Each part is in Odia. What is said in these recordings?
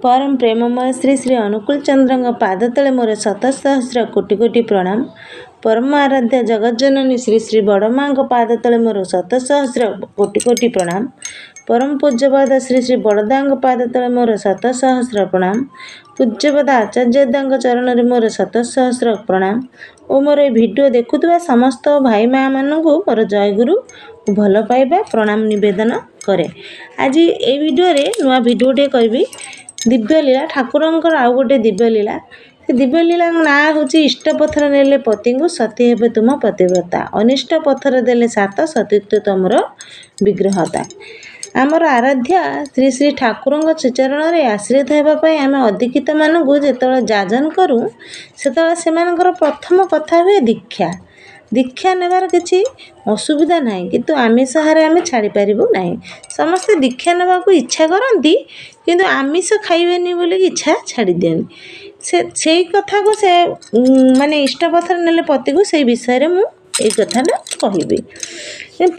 ପରମ ପ୍ରେମମୟ ଶ୍ରୀ ଶ୍ରୀ ଅନୁକୂଳ ଚନ୍ଦ୍ରଙ୍କ ପାଦ ତଳେ ମୋର ଶତ ସହସ୍ର କୋଟି କୋଟି ପ୍ରଣାମ। ପରମ ଆରାଧ୍ୟ ଜଗତଜନନୀ ଶ୍ରୀ ଶ୍ରୀ ବଡ଼ମାଙ୍କ ପାଦ ତଳେ ମୋର ଶତ ସହସ୍ର କୋଟି କୋଟି ପ୍ରଣାମ। ପରମ ପୂଜ୍ୟପାଦ ଶ୍ରୀ ଶ୍ରୀ ବଡ଼ଦାଙ୍କ ପାଦ ତଳେ ମୋର ଶତ ସହସ୍ର ପ୍ରଣାମ। ପୂଜ୍ୟପାଦ ଆଚାର୍ଯ୍ୟଦାଙ୍କ ଚରଣରେ ମୋର ଶତ ସହସ୍ର ପ୍ରଣାମ ଓ ମୋର ଏ ଭିଡ଼ିଓ ଦେଖୁଥିବା ସମସ୍ତ ଭାଇ ମାଆମାନଙ୍କୁ ମୋର ଜୟଗୁରୁ ଭଲ ପାଇବା ପ୍ରଣାମ ନିବେଦନ କରେ। ଆଜି ଏଇ ଭିଡ଼ିଓରେ ନୂଆ ଭିଡ଼ିଓଟିଏ କରିବି, ଦିବ୍ୟଲୀଳା, ଠାକୁରଙ୍କର ଆଉ ଗୋଟେ ଦିବ୍ୟଲୀଳା। ସେ ଦିବ୍ୟଲୀଳାଙ୍କ ନାଁ ହେଉଛି ଇଷ୍ଟ ପଥର ନେଲେ ପତିଙ୍କୁ ସତୀ ହେବେ ତୁମ ପତିବ୍ରତା, ଅନିଷ୍ଟ ପଥର ଦେଲେ ସାତ ସତୀତ୍ୱ ତୁମର ବିଗ୍ରହତା। ଆମର ଆରାଧ୍ୟା ଶ୍ରୀ ଶ୍ରୀ ଠାକୁରଙ୍କ ଶ୍ରୀଚରଣରେ ଆଶ୍ରିତ ହେବା ପାଇଁ ଆମେ ଅଦୀକ୍ଷିତମାନଙ୍କୁ ଯେତେବେଳେ ଯାଜନ କରୁ, ସେତେବେଳେ ସେମାନଙ୍କର ପ୍ରଥମ କଥା ହୁଏ ଦୀକ୍ଷା। ଦୀକ୍ଷା ନେବାର କିଛି ଅସୁବିଧା ନାହିଁ, କିନ୍ତୁ ଆମିଷ ଆହାର ଆମେ ଛାଡ଼ିପାରିବୁ ନାହିଁ। ସମସ୍ତେ ଦୀକ୍ଷା ନେବାକୁ ଇଚ୍ଛା କରନ୍ତି, କିନ୍ତୁ ଆମିଷ ଖାଇବେନି ବୋଲିକି ଇଚ୍ଛା ଛାଡ଼ି ଦିଅନ୍ତି। ସେ ସେଇ କଥାକୁ ସେ ମାନେ ଇଷ୍ଟ ପଥର ନେଲେ ପତିକୁ, ସେଇ ବିଷୟରେ ମୁଁ ଏଇ କଥାଟା କହିବି।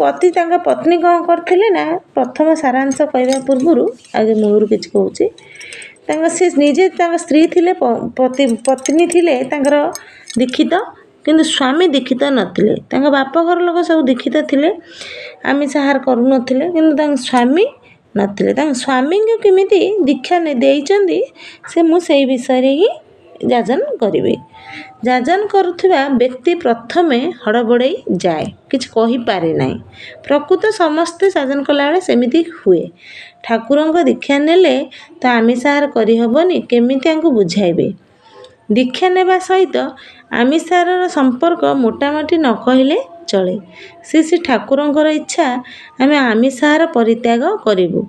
ପତି ତାଙ୍କ ପତ୍ନୀ କ'ଣ କରିଥିଲେ ନା, ପ୍ରଥମ ସାରାଂଶ କହିବା ପୂର୍ବରୁ ଆଗେ ମୂଳରୁ କିଛି କହୁଛି। ତାଙ୍କ ସେ ନିଜେ ତାଙ୍କ ସ୍ତ୍ରୀ ଥିଲେ, ପତି ପତ୍ନୀ ଥିଲେ ତାଙ୍କର ଦୀକ୍ଷିତ, କିନ୍ତୁ ସ୍ୱାମୀ ଦୀକ୍ଷିତ ନଥିଲେ। ତାଙ୍କ ବାପଘର ଲୋକ ସବୁ ଦୀକ୍ଷିତ ଥିଲେ, ଆମିଷ ଆହାର କରୁନଥିଲେ, କିନ୍ତୁ ତାଙ୍କ ସ୍ୱାମୀ ନଥିଲେ। ତାଙ୍କ ସ୍ୱାମୀଙ୍କୁ କେମିତି ଦୀକ୍ଷା ଦେଇଛନ୍ତି ସେ ମୁଁ ସେଇ ବିଷୟରେ ହିଁ ଯାଜନ କରିବି। ଯାଜନ କରୁଥିବା ବ୍ୟକ୍ତି ପ୍ରଥମେ ହଡ଼ବଡ଼େଇ ଯାଏ, କିଛି କହିପାରେ ନାହିଁ। ପ୍ରକୃତ ସମସ୍ତେ ଯାଜନ କଲାବେଳେ ସେମିତି ହୁଏ। ଠାକୁରଙ୍କ ଦୀକ୍ଷା ନେଲେ ତ ଆମିଷ ଆହାର କରିହେବନି, କେମିତି ଆଙ୍କୁ ବୁଝାଇବେ? ଦୀକ୍ଷା ନେବା ସହିତ ଆମିଷାହାରର ସମ୍ପର୍କ ମୋଟାମୋଟି ନ କହିଲେ ଚଳେ। ଶ୍ରୀ ଶ୍ରୀ ଠାକୁରଙ୍କର ଇଚ୍ଛା ଆମେ ଆମିଷାହାର ପରିତ୍ୟାଗ କରିବୁ,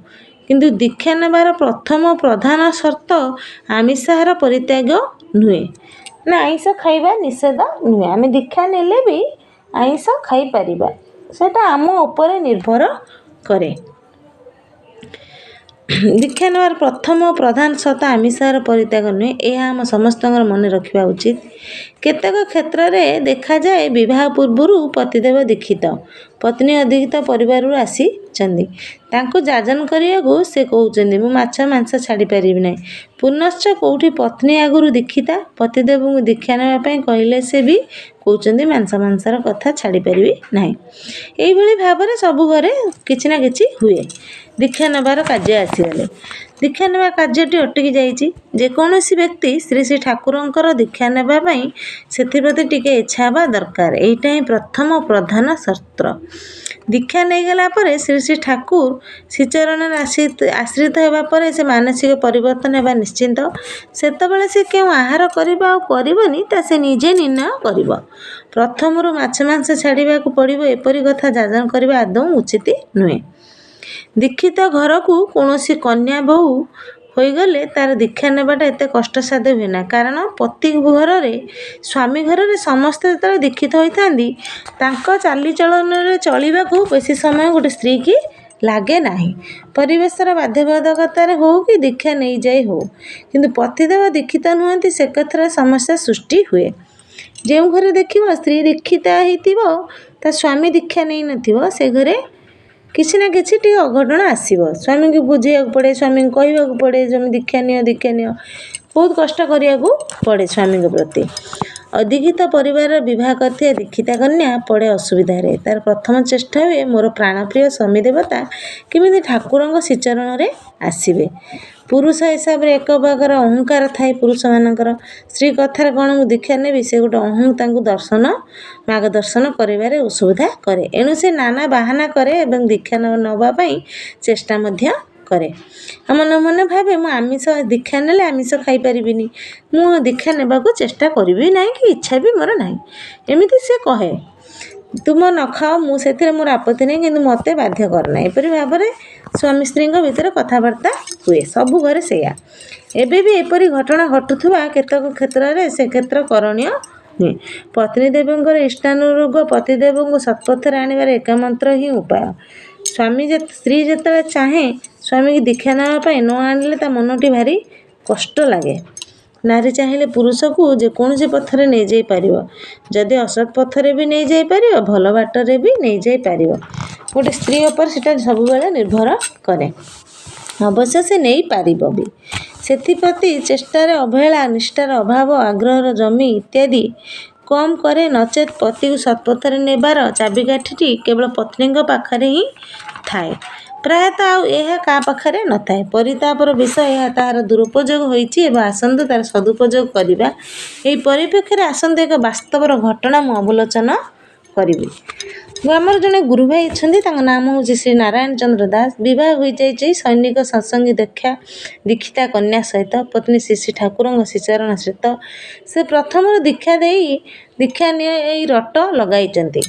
କିନ୍ତୁ ଦୀକ୍ଷା ନେବାର ପ୍ରଥମ ପ୍ରଧାନ ସର୍ତ୍ତ ଆମିଷାହାର ପରିତ୍ୟାଗ ନୁହେଁ ନା, ଆଇଁଷ ଖାଇବା ନିଷେଧ ନୁହେଁ। ଆମେ ଦୀକ୍ଷା ନେଲେ ବି ଆଇଁଷ ଖାଇପାରିବା, ସେଇଟା ଆମ ଉପରେ ନିର୍ଭର କରେ। ଦୀକ୍ଷା ନେବାର ପ୍ରଥମ ପ୍ରଧାନ ସର୍ତ୍ତ ଆମିଷାହାର ପରିତ୍ୟାଗ ନୁହେଁ, ଏହା ଆମ ସମସ୍ତଙ୍କର ମନେ ରଖିବା ଉଚିତ। କେତେକ କ୍ଷେତ୍ରରେ ଦେଖାଯାଏ ବିବାହ ପୂର୍ବରୁ ପତିଦେବ ଦୀକ୍ଷିତ, ପତ୍ନୀ ଅଦୀକ୍ଷିତ ପରିବାରରୁ ଆସିଛନ୍ତି। ତାଙ୍କୁ ଯାଜନ କରିବାକୁ ସେ କହୁଛନ୍ତି, ମୁଁ ମାଛ ମାଂସ ଛାଡ଼ିପାରିବି ନାହିଁ। ପୁନଶ୍ଚ କେଉଁଠି ପତ୍ନୀ ଆଗରୁ ଦୀକ୍ଷିତା, ପତିଦେବଙ୍କୁ ଦୀକ୍ଷା ନେବା ପାଇଁ କହିଲେ ସେ ବି କହୁଛନ୍ତି ମାଂସ ମାଂସର କଥା ଛାଡ଼ିପାରିବି ନାହିଁ। ଏଇଭଳି ଭାବରେ ସବୁ ଘରେ କିଛି ନା କିଛି ହୁଏ। ଦୀକ୍ଷା ନେବାର କାର୍ଯ୍ୟ ଆସିଗଲେ ଦୀକ୍ଷା ନେବା କାର୍ଯ୍ୟଟି ଅଟକି ଯାଇଛି। ଯେକୌଣସି ବ୍ୟକ୍ତି ଶ୍ରୀ ଶ୍ରୀ ଠାକୁରଙ୍କର ଦୀକ୍ଷା ନେବା ପାଇଁ ସେଥିପ୍ରତି ଟିକେ ଇଚ୍ଛା ହେବା ଦରକାର। ଏଇଟା ହିଁ ପ୍ରଥମ ପ୍ରଧାନ ସର୍ତ୍ତ। ଦୀକ୍ଷା ନେଇଗଲା ପରେ ଶ୍ରୀ ଶ୍ରୀ ଠାକୁର ଶ୍ରୀଚରଣରେ ଆଶ୍ରିତ ହେବା ପରେ ସେ ମାନସିକ ପରିବର୍ତ୍ତନ ହେବା ନିଶ୍ଚିନ୍ତ। ସେତେବେଳେ ସେ କେଉଁ ଆହାର କରିବ ଆଉ କରିବନି ତା ସେ ନିଜେ ନିର୍ଣ୍ଣୟ କରିବ। ପ୍ରଥମରୁ ମାଛ ମାଂସ ଛାଡ଼ିବାକୁ ପଡ଼ିବ ଏପରି କଥା ଯାଜନ କରିବା ଆଦୌ ଉଚିତ ନୁହେଁ। ଦୀକ୍ଷିତ ଘରକୁ କୌଣସି କନ୍ୟା ବୋହୂ ହୋଇଗଲେ ତା'ର ଦୀକ୍ଷା ନେବାଟା ଏତେ କଷ୍ଟସାଧ୍ୟ ହୁଏ ନା, କାରଣ ପତି ଘରରେ ସ୍ୱାମୀ ଘରରେ ସମସ୍ତେ ଯେତେବେଳେ ଦୀକ୍ଷିତ ହୋଇଥାନ୍ତି, ତାଙ୍କ ଚାଲିଚଳନରେ ଚଳିବାକୁ ବେଶୀ ସମୟ ଗୋଟେ ସ୍ତ୍ରୀକି ଲାଗେ ନାହିଁ। ପରିବେଶର ବାଧ୍ୟବାଧକତାରେ ହେଉ କି ଦୀକ୍ଷା ନେଇଯାଇ ହେଉ, କିନ୍ତୁ ପତିଦେବ ଦୀକ୍ଷିତ ନୁହନ୍ତି, ସେ କଥାରେ ସମସ୍ୟା ସୃଷ୍ଟି ହୁଏ। ଯେଉଁ ଘରେ ଦେଖିବ ସ୍ତ୍ରୀ ଦୀକ୍ଷିତା ହେଇଥିବ, ତା ସ୍ୱାମୀ ଦୀକ୍ଷା ନେଇନଥିବ, ସେ ଘରେ କିଛି ନା କିଛି ଟିକେ ଅଘଟଣ ଆସିବ। ସ୍ୱାମୀଙ୍କୁ ବୁଝେଇବାକୁ ପଡ଼େ, ସ୍ୱାମୀଙ୍କୁ କହିବାକୁ ପଡ଼େ, ସ୍ୱାମୀ ଦୀକ୍ଷା ନିଅ, ଦୀକ୍ଷା ନିଅ, ବହୁତ କଷ୍ଟ କରିବାକୁ ପଡ଼େ ସ୍ୱାମୀଙ୍କ ପ୍ରତି। ଅଦୀକ୍ଷିତ ପରିବାରର ବିବାହ କରିଥିବା ଦୀକ୍ଷିତା କନ୍ୟା ପଡ଼େ ଅସୁବିଧାରେ। ତା'ର ପ୍ରଥମ ଚେଷ୍ଟା ହୁଏ ମୋର ପ୍ରାଣପ୍ରିୟ ସ୍ୱାମୀ ଦେବତା କେମିତି ଠାକୁରଙ୍କ ଶ୍ରୀଚରଣରେ ଆସିବେ। ପୁରୁଷ ହିସାବରେ ଏକ ପ୍ରକାର ଅହଙ୍କାର ଥାଏ ପୁରୁଷମାନଙ୍କର। ସ୍ତ୍ରୀ କଥାରେ କ'ଣ ମୁଁ ଦୀକ୍ଷା ନେବି, ସେ ଗୋଟେ ଅହଂ ତାଙ୍କୁ ଦର୍ଶନ ମାର୍ଗଦର୍ଶନ କରିବାରେ ଅସୁବିଧା କରେ। ଏଣୁ ସେ ନାନା ବାହାନା କରେ ଏବଂ ଦୀକ୍ଷା ନେବା ପାଇଁ ଚେଷ୍ଟା ମଧ୍ୟ କରେ। ଆଉ ମନେ ମନେ ଭାବେ ମୁଁ ଆମିଷ ଦୀକ୍ଷା ନେଲେ ଆମିଷ ଖାଇପାରିବିନି, ମୁଁ ଦୀକ୍ଷା ନେବାକୁ ଚେଷ୍ଟା କରିବି ନାହିଁ କି ଇଚ୍ଛା ବି ମୋର ନାହିଁ, ଏମିତି ସେ କହେ। ତୁମ ନ ଖାଅ, ମୁଁ ସେଥିରେ ମୋର ଆପତ୍ତି ନାହିଁ, କିନ୍ତୁ ମୋତେ ବାଧ୍ୟ କର ନାହିଁ। ଏପରି ଭାବରେ ସ୍ୱାମୀ ସ୍ତ୍ରୀଙ୍କ ଭିତରେ କଥାବାର୍ତ୍ତା ହୁଏ। ସବୁ ଘରେ ସେଇଆ। ଏବେ ବି ଏପରି ଘଟଣା ଘଟୁଥିବା କେତେକ କ୍ଷେତ୍ରରେ ସେ କ୍ଷେତ୍ର କରଣୀୟ ନୁହେଁ। ପତ୍ନୀଦେବଙ୍କର ଇଷ୍ଟାନୁରୋଗ ପତିଦେବଙ୍କୁ ସତ୍ପଥରେ ଆଣିବାର ଏକମାତ୍ର ହିଁ ଉପାୟ। ସ୍ୱାମୀ ସ୍ତ୍ରୀ ଯେତେବେଳେ ଚାହେଁ ସ୍ୱାମୀକି ଦୀକ୍ଷା ନେବା ପାଇଁ, ନ ଆଣିଲେ ତା ମନଟି ଭାରି କଷ୍ଟ ଲାଗେ। ନାରୀ ଚାହିଁଲେ ପୁରୁଷକୁ ଯେକୌଣସି ପଥରେ ନେଇଯାଇପାରିବ। ଯଦି ଅସତ୍ ପଥରେ ବି ନେଇଯାଇପାରିବ, ଭଲ ବାଟରେ ବି ନେଇଯାଇପାରିବ। ଗୋଟେ ସ୍ତ୍ରୀ ଉପରେ ସେଇଟା ସବୁବେଳେ ନିର୍ଭର କରେ। ଅବଶ୍ୟ ସେ ନେଇପାରିବ ବି। ସେଥିପ୍ରତି ଚେଷ୍ଟାରେ ଅବହେଳା, ନିଷ୍ଠାର ଅଭାବ, ଆଗ୍ରହର ଜମି ଇତ୍ୟାଦି କମ୍ କରେ। ନଚେତ୍ ପତିକୁ ସତ୍ପଥରେ ନେବାର ଚାବିକାଠିଟି କେବଳ ପତ୍ନୀଙ୍କ ପାଖରେ ହିଁ ଥାଏ। ପ୍ରାୟତଃ ଆଉ ଏହା କାହା ପାଖରେ ନଥାଏ। ପରିତାପର ବିଷୟ, ଏହା ତାହାର ଦୁରୁପଯୋଗ ହୋଇଛି ଏବଂ ଆସନ୍ତୁ ତାର ସଦୁପଯୋଗ କରିବା। ଏହି ପରିପ୍ରେକ୍ଷୀରେ ଆସନ୍ତୁ ଏକ ବାସ୍ତବର ଘଟଣା ମୁଁ ଅବଲୋଚନ କରିବି। ଆମର ଜଣେ ଗୁରୁଭାଇ ଅଛନ୍ତି, ତାଙ୍କ ନାମ ହେଉଛି ଶ୍ରୀ ନାରାୟଣ ଚନ୍ଦ୍ର ଦାସ। ବିବାହ ହୋଇଯାଇଛି ସୈନିକ ସତ୍ସଙ୍ଗୀ ଦୀକ୍ଷା ଦୀକ୍ଷିତା କନ୍ୟା ସହିତ। ପତ୍ନୀ ଶ୍ରୀ ଶ୍ରୀ ଠାକୁରଙ୍କ ଶ୍ରୀଚରଣ ଶ୍ରୀତ। ସେ ପ୍ରଥମରୁ ଦୀକ୍ଷା ଦେଇ ଦୀକ୍ଷା ନିଅ ଏଇ ରଟ ଲଗାଇଛନ୍ତି।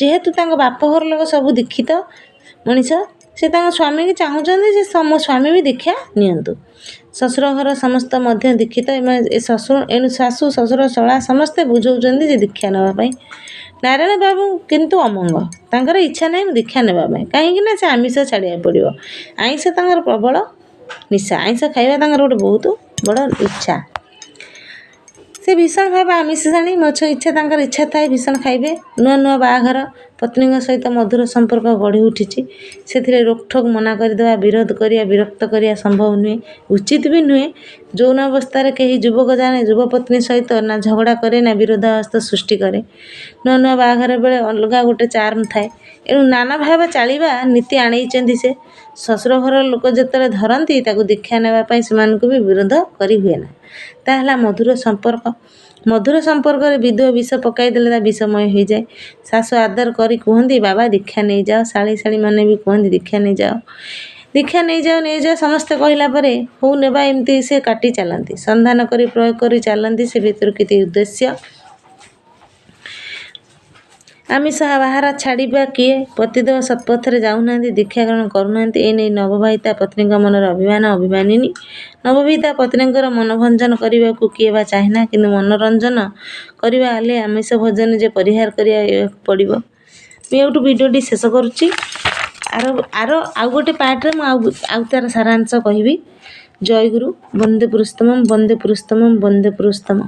ଯେହେତୁ ତାଙ୍କ ବାପଘର ଲୋକ ସବୁ ଦୀକ୍ଷିତ ମଣିଷ, ସେ ତାଙ୍କ ସ୍ୱାମୀକି ଚାହୁଁଛନ୍ତି ଯେ ମୋ ସ୍ୱାମୀ ବି ଦୀକ୍ଷା ନିଅନ୍ତୁ। ଶ୍ୱଶୁର ଘର ସମସ୍ତ ମଧ୍ୟ ଦୀକ୍ଷିତ। ଏ ଶ୍ୱଶୁର, ଏଣୁ ଶାଶୁ, ଶ୍ୱଶୁର, ଶଳା ସମସ୍ତେ ବୁଝାଉଛନ୍ତି ଯେ ଦୀକ୍ଷା ନେବା ପାଇଁ। ନାରାୟଣ ବାବୁ କିନ୍ତୁ ଅମଙ୍ଗ। ତାଙ୍କର ଇଚ୍ଛା ନାହିଁ ମୁଁ ଦୀକ୍ଷା ନେବା ପାଇଁ, କାହିଁକି ନା ସେ ଆମିଷ ଛାଡ଼ିବାକୁ ପଡ଼ିବ। ଆଇଁଷ ତାଙ୍କର ପ୍ରବଳ ନିଶା, ଆଇଁଷ ଖାଇବା ତାଙ୍କର ଗୋଟେ ବହୁତ ବଡ଼ ଇଚ୍ଛା। ସେ ଭୀଷଣ ଭାବେ ଆମିଷଶାଣୀ ମଛ ଇଚ୍ଛା, ତାଙ୍କର ଇଚ୍ଛା ଥାଏ ଭୀଷଣ ଖାଇବେ। ନୂଆ ନୂଆ ବାହାଘର, ପତ୍ନୀଙ୍କ ସହିତ ମଧୁର ସମ୍ପର୍କ ଗଢ଼ି ଉଠିଛି। ସେଥିରେ ରୋକଠୋକ ମନା କରିଦେବା, ବିରୋଧ କରିବା, ବିରକ୍ତ କରିବା ସମ୍ଭବ ନୁହେଁ, ଉଚିତ ବି ନୁହେଁ। ଯୌନ ଅବସ୍ଥାରେ କେହି ଯୁବକ ଜାଣେ ଯୁବପତ୍ନୀ ସହିତ ନା ଝଗଡ଼ା କରେ ନା ବିରୋଧାଭାସ ସୃଷ୍ଟି କରେ। ନୂଆ ନୂଆ ବାହାଘର ବେଳେ ଅଲଗା ଗୋଟେ ଚାର୍ମ ଥାଏ। ଏଣୁ ନାନା ଭାବ ଚାଳିବା ନୀତି ଆଣେଇଛନ୍ତି ସେ। ଶ୍ୱଶୁର ଘର ଲୋକ ଯେତେବେଳେ ଧରନ୍ତି ତାକୁ ଦୀକ୍ଷା ନେବା ପାଇଁ, ସେମାନଙ୍କୁ ବି ବିରୋଧ କରି ହୁଏ ନା। ତା ହେଲା ମଧୁର ସମ୍ପର୍କ। ମଧୁର ସମ୍ପର୍କରେ ବିଦୁଅ ବିଷ ପକାଇଦେଲେ ତା ବିଷମୟ ହୋଇଯାଏ। ଶାଶୁ ଆଦର କରି କୁହନ୍ତି, ବାବା ଦୀକ୍ଷା ନେଇଯାଅ। ଶାଳୀ ଶାଳୀମାନେ ବି କୁହନ୍ତି, ଦୀକ୍ଷା ନେଇଯାଅ, ଦୀକ୍ଷା ନେଇଯାଅ, ନେଇଯାଅ। ସମସ୍ତେ କହିଲା ପରେ ହଉ ନେବା, ଏମିତି ସେ କାଟି ଚାଲନ୍ତି। ସନ୍ଧାନ କରି ପ୍ରୟୋଗ କରି ଚାଲନ୍ତି। ସେ ଭିତରୁ କିଛି ଉଦ୍ଦେଶ୍ୟ। ଆମିଷ ବାହାର ଛାଡ଼ିବା କିଏ? ପତିଦେବ ସତ୍ପଥରେ ଯାଉନାହାନ୍ତି, ଦୀକ୍ଷା ଗ୍ରହଣ କରୁନାହାନ୍ତି, ଏ ନେଇ ନବବିବାହିତା ପତ୍ନୀଙ୍କ ମନରେ ଅଭିମାନ, ଅଭିମାନିନୀ ନବବିବାହିତା ପତ୍ନୀଙ୍କର ମନଭଞ୍ଜନ କରିବାକୁ କିଏ ବା ଚାହେଁନା? କିନ୍ତୁ ମନୋରଞ୍ଜନ କରିବା ହେଲେ ଆମିଷ ଭୋଜନ ଯେ ପରିହାର କରିବାକୁ ପଡ଼ିବ। ମୁଁ ଏଇଠୁ ଭିଡ଼ିଓଟି ଶେଷ କରୁଛି। ଆର ଆଉ ଗୋଟେ ପାର୍ଟରେ ମୁଁ ଆଉ ତା'ର ସାରାଂଶ କହିବି। ଜୟଗୁରୁ, ବନ୍ଦେ ପୁରୁଷୋତ୍ତମ, ବନ୍ଦେ ପୁରୁଷୋତ୍ତମ, ବନ୍ଦେ ପୁରୁଷୋତ୍ତମ।